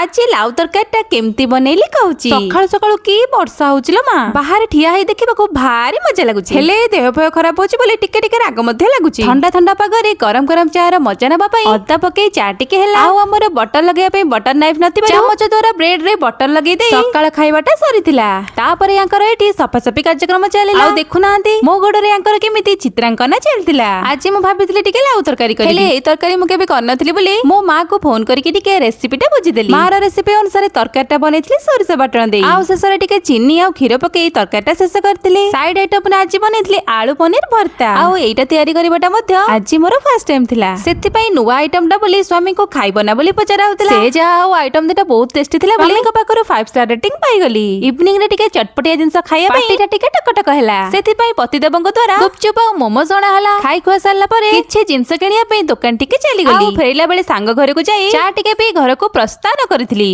ଆଜି ଲାଉ ତରକାରୀଟା କେମିତି ବନେଇଲି କହୁଛି। ସକାଳୁ ସକାଳୁ କି ବର୍ଷା ହଉଛି ଲୋ ମା! ବାହାରେ ଠିଆ ହେଇ ଦେଖିବାକୁ ଭାରି ମଜା ଲାଗୁଛି। ହେଲେ ଦେହ ଫେହ ଖରାପ ହଉଛି ବୋଲି ଟିକେ ଟିକେ ରାଗ ମଧ୍ୟ ଲାଗୁଛି। ଥଣ୍ଡା ଥଣ୍ଡା ପାଗରେ ଗରମ ଗରମ ଚା ର ମଜା ନେବା ପାଇଁ ଅଦା ପକେଇ ଚା ଟିକେ ହେଲା। ଆଉ ଆମର ବଟର ଲଗେଇବା ପାଇଁ ବଟର ନାଇଫ ନଥିବା, ଚାମଚ ଦ୍ୱାରା ବ୍ରେଡ ରେ ବଟର ଲଗେଇ ଦେଇ ସକାଳ ଖାଇବାଟା ସରିଥିଲା। ତାପରେ ୟାଙ୍କର ଏଠି ସଫାସଫି କାର୍ଯ୍ୟକ୍ରମ ଚାଲିଲା। ଆଉ ଦେଖୁନାହାନ୍ତି, ମୋ ଗୋଡରେ ୟାଙ୍କର କେମିତି ଚିତ୍ରାଙ୍କନ ଚାଲିଥିଲା। ଆଜି ମୁଁ ଭାବିଥିଲି ଟିକେ ଲାଉ ତରକାରୀ କରିବି। ହେଲେ ଏଇ ତରକାରୀ ମୁଁ କେବେ କରିନଥିଲି ବୋଲି ମୋ ମା କୁ ଫୋନ କରିକି ଟିକେ ରେସିପିଟା ବୁଝିଦେଲି। ମାର ରେସିପି ଅନୁସାରେ ତରକାରୀଟା ବନେଇଥିଲି ସୋରିଷ ବାଟଣ ଦେଇ। ଆଉ ଶେଷରେ ଟିକେ ଚିନି ଆଉ କ୍ଷୀର ପକେଇ ତରକାରୀଟା ଶେଷ କରିଥିଲି। ସାଇଡ ଆଇଟମ ଆଜି ବନେଇଥିଲି ଆଳୁ ପନିର ଭର୍ତ୍ତା। ଆଉ ଏଇଟା ତିଆରି କରିବାଟା ମଧ୍ୟ ଆଜି ମୋର ଫାର୍ଷ୍ଟ ଟାଇମ ଥିଲା। ସେଥିପାଇଁ ନୂଆ ଆଇଟମ ଟା ବୋଲି ସ୍ୱାମୀଙ୍କୁ ଖାଇବ ନା ବୋଲି ପଚରା ହଉଥିଲା। ସେ ଯାହା ହଉ, ଆଇଟମ ଦିଟା ବହୁତ ଟେଷ୍ଟି ଥିଲା ବୋଲି ସ୍ୱାମୀଙ୍କ ପାଖରୁ 5 ଷ୍ଟାର ରେଟିଂ ପାଇଗଲି। ଇଭିନିଂ ରେ ଟିକେ ଚଟପଟିଆ ଜିନିଷ ଖାଇବା ପାଇଁ ପାଟିଟା ଟିକେ ଟକଟକ ହେଲା। ସେଥିପାଇଁ ପତିଦେବଙ୍କ ଦ୍ୱାରା ଗୁପଚୁପ ଆଉ ମୋମୋଜ ଅଣା ହେଲା। ଖାଇ ଖୁଆ ସାରିଲା ପରେ କିଛି ଜିନିଷ କିଣିବା ପାଇଁ ଦୋକାନ ଟିକେ ଚାଲିଗଲି। ଆଉ ଫେରିଲା ବେଳେ ସାଙ୍ଗ ଘରକୁ ଯାଇ ଚା ଟିକେ ପିଇ ଘରକୁ ପ୍ରସ୍ଥାନ କରିଥିଲି।